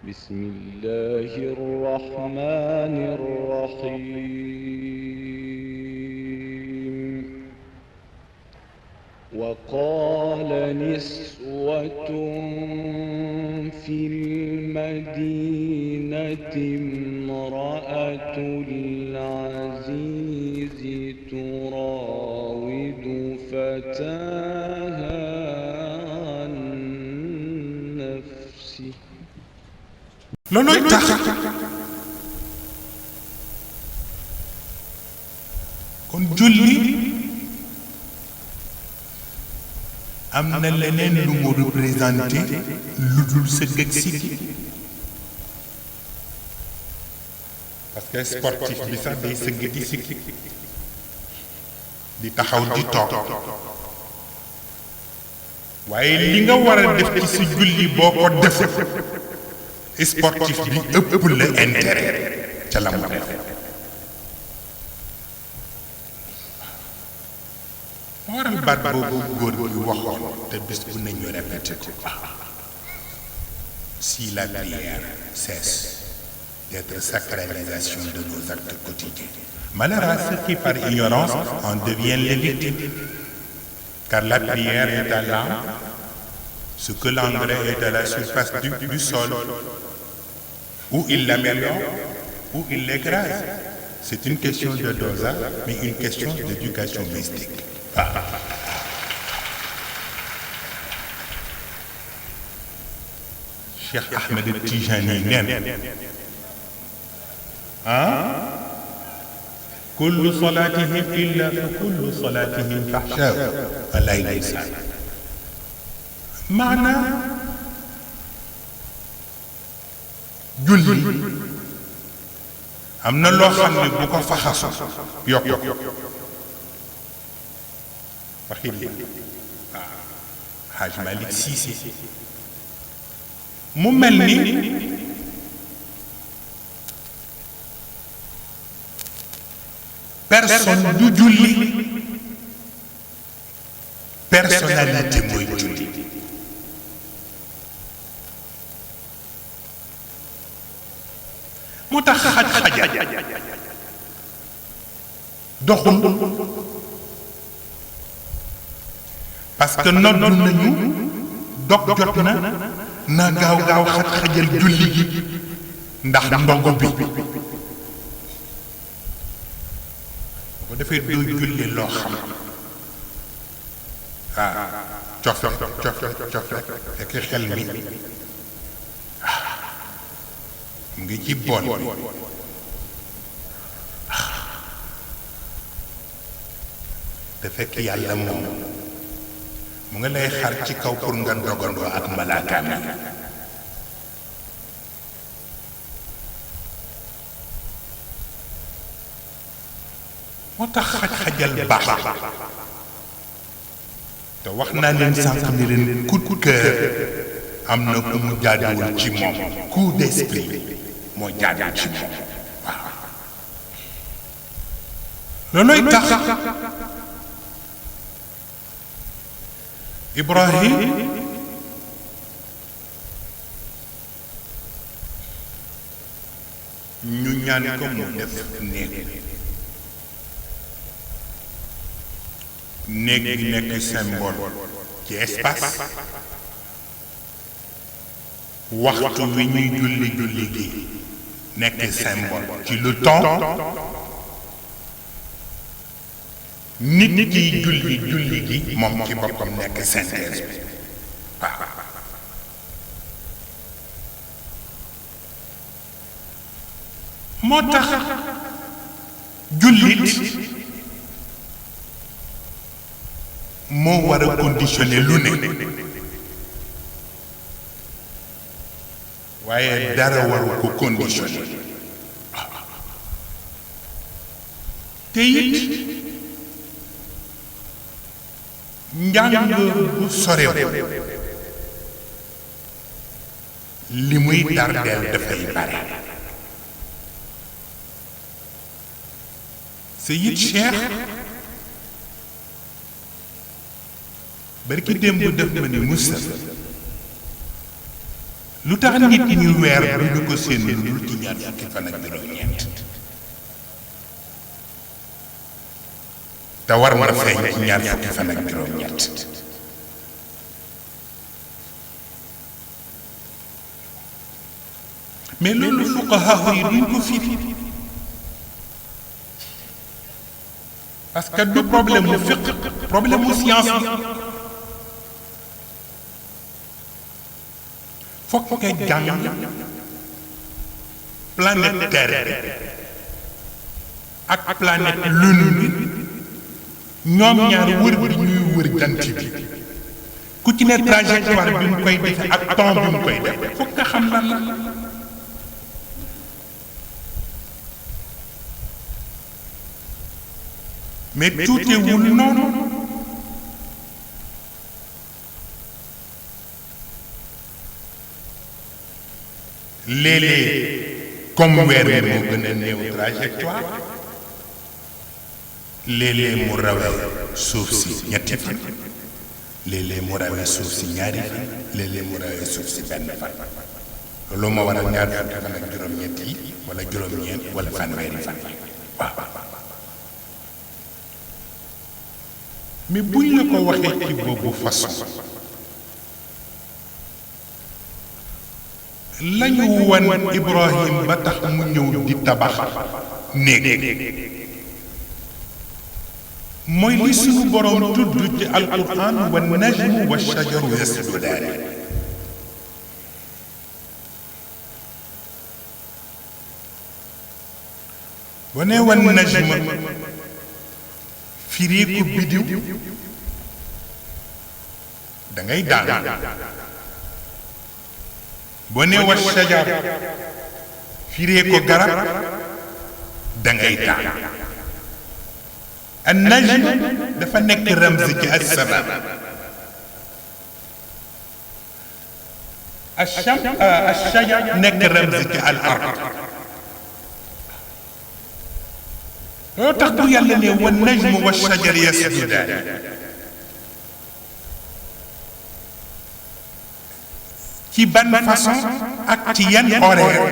بسم الله الرحمن الرحيم وقال نسوة في المدينة امرأة العزيز تراود فتاها عن نفسه loolooy tax kon julli am na leneen lu mu représenté lu dul sëgg ak siggi parce que sportif bi sax day sëgg di siggi di taxaw di toog waaye li nga war a def ci sa julli boo ko def sportif bi ëpp la intérêt ca la mu def moo waral baat boobu góor gi waxoon te bis bu nañu répété ko si la prière cesse d'être sacralisation de nos actes quotidiens malheur à ceux qui par ignorance en deviennent les victimes car la prière est à l'âme ce que l'engrais est à la surface du sol ou il l'améliore ou il l'écrase. C'est une question de dosage, mais une question d'éducation mystique. Cheikh Ahmed Tijani nen كل صلاتهم إلا فكل صلاتهم فحشاء ولا ليس معنى julli am na loo xam ne bu ko faxasu yokk waxi li Haj Malick Cissé mu mel ni personne du julli personnalité mooy julli moo tax xaj-xaja doxul parce que nodd nañu dog jot na gaaw xaj-xajal julli gi ndax ndogu bi bu ko defee doo julli loo xam cofe fekk xel mi mu ngi ci bool te fekk yàlla moom mu nga lay xar ci kaw pour nga ndogandoo ak malaakaam yi moo tax xaj-xajal baax te wax naa leen sànq ni leen coup de cœur am na ku mu jaaduwul ci moom coup d'esprit moo jaaduwul ci moom waaw loolooy tax Ibrahim ñu ñaan ko mu def néeg bi nekk symbole ci espace waxtu wi ñuy julli gi nekk symbole ci le temps nit kiy julli gi moom ci boppam nekk synthèse bi waaw moo tax jullit moo war a conditionné lu ne waaye dara waru ko conditionné te it njàng bu sorew li muy tardeel dafay bare Seyid Cheikh barki démb def ma ni Moussa lu tax nit ñi weer du ñu ko seen lu ci ñaar fukki fan ak juróom-ñeent te war na feeñ ci ñaar fukki fan ak juróom-ñett mais loolu fuqaha yi duñ ko firi parce que du problème mu fiq problème mu science la fokk nga jàng planète Terre ak planète Lune bi ñoom ñaar wër bi ñuy wër jant bi ku ci ne trajectoire bi mu koy def ak temps bi mu koy def fokk nga xam lan la mais tuutewul noonu léeg-léeg comme weer wi moo gën a néew trajectoire léeg-léeg mu rawee suuf si ñetti fan léeg-léeg mu rawee suuf si ñaari fan léeg-léeg mu rawee suuf si benn fan loolu moo waral ñaar fukki fan ak juróom-ñett yi wala juróom-ñeent wala fanweeri fan waaw mais buñ la ko waxee ci boobu façon lañu wan Ibrahim ba tax mu ñëw di tabax néeg mooy li suñu boroom tudd ci alquran wa najmu wa shajaru yasjudaani boo nee wan najma firee ko biddiw da ngay daan boo nee wa shajar firee ko garab da ngay daan an najm dafa nekk ramz ci as-sama ash-shajar nekk ramz ci al-ard loo tax bu yàlla ne wa najm wa shajar yasjudaan ci ban façon ak ci yan horaire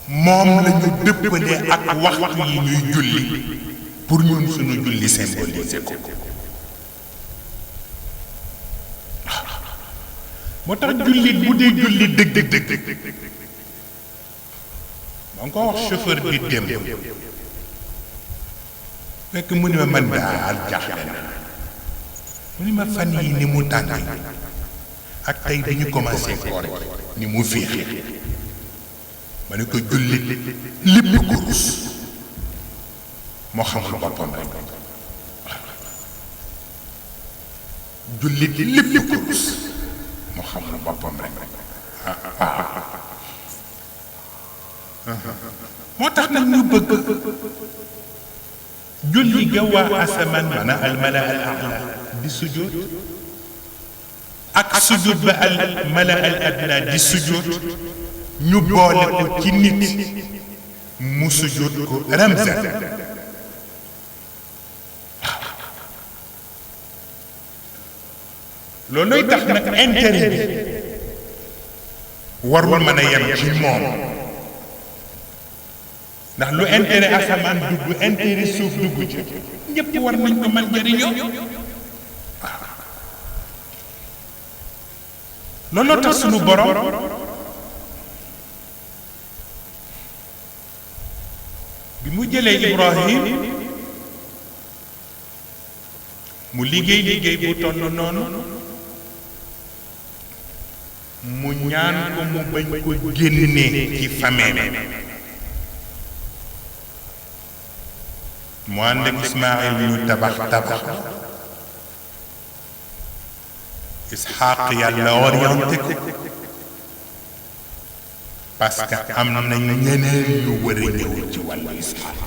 moom la ñu dëppale ak waxtu yi ñuy julli pour ñun suñu julli symboliser ko moo tax jullit bu dee julli dëgg maa ngi ko wax chauffeur bi dem fekk mu ni ma man daal jaaxle na mu ni ma fan yi ni mu tàngi ak tey dañu commencé koor ni mu féexe ma ne ko jullit lépp ko rus moo xamul boppam rek jullit lépp ko rus moo xamul boppam rek moo tax nag ñu bëgg julli ga waa asamaan maanaam almala al a'la di sujjóot ak sujjóot ba almala al adna di sujjóot ñu boole ko ci nit mu sujjóot ko ramzan loolooy tax nag intérêt bi warul mën a yem ci moom ndax lu intérêt asamaan dugg intérêt suuf dugg ci ñëpp war nañ ko mën jëriñoo looloo tax sunu borom bi mu jëlee Ibrahim mu liggéey bu toll noonu mu ñaan ko mu bañ ko génnee ci famille mu ànd ak Ismaïl ñu tabax Isxaaq yàlla orienté ko parce que am na ñeneen ñu war a ñëw ci wàllu Isxaaq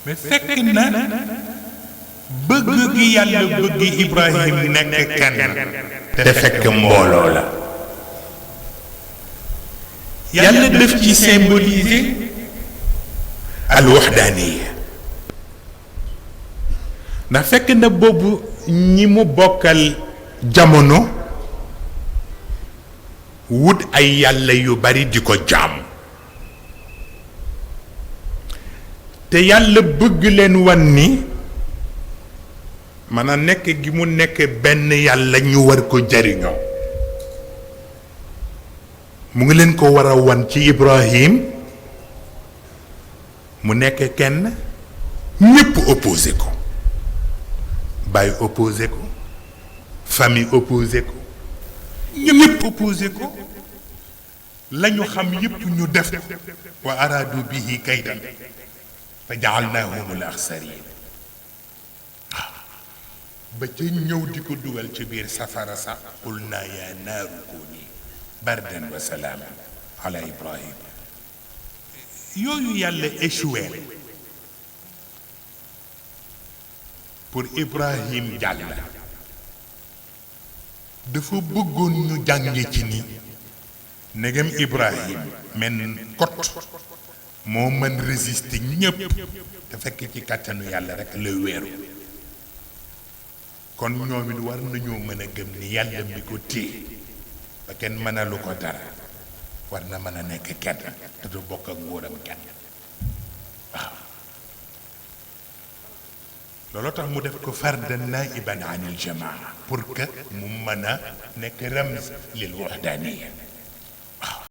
mais fekk na bëgg gi yàlla bëgg Ibrahim nekk kenn te fekk mbooloo la yàlla def ci symboliser al waxdaaniya ndax fekk na boobu ñi mu bokkal jamono wut ay yàlla yu bari di ko jaamu te yàlla bëgg leen wan ni mën a nekk gi mu nekk benn yàlla ñu war ko jariñoo mu ngi leen ko war a wan ci Ibrahim mu nekk kenn ñépp opposé ko baay opposé ko famille opposé ko ñépp opposé ko lañu xam yépp ñu def wa araadu bihi kaydan fa jaalnaahumul axsariin ba ca ñëw di ko dugal ci biir safara sax qul naa yaa naaru kuuni bardan wa salaaman ala Ibrahim yooyu yàlla échoué pour Ibrahim jàll dafa bëggoon ñu jànge ci ni ndegam Ibrahim men kot moo mën résister ñépp te fekk ci kàttanu yàlla rekk la wéeru kon ñoom it war nañoo mën a gëm ni yàlla mi ko téye ba kenn mënalu ko dara war na mën a nekk kenn te du bokk ak nguuram kenn waaw looloo tax mu def ko fardan naiban anil jamaa pour que mu mën a nekk ramz lil waxdaaniya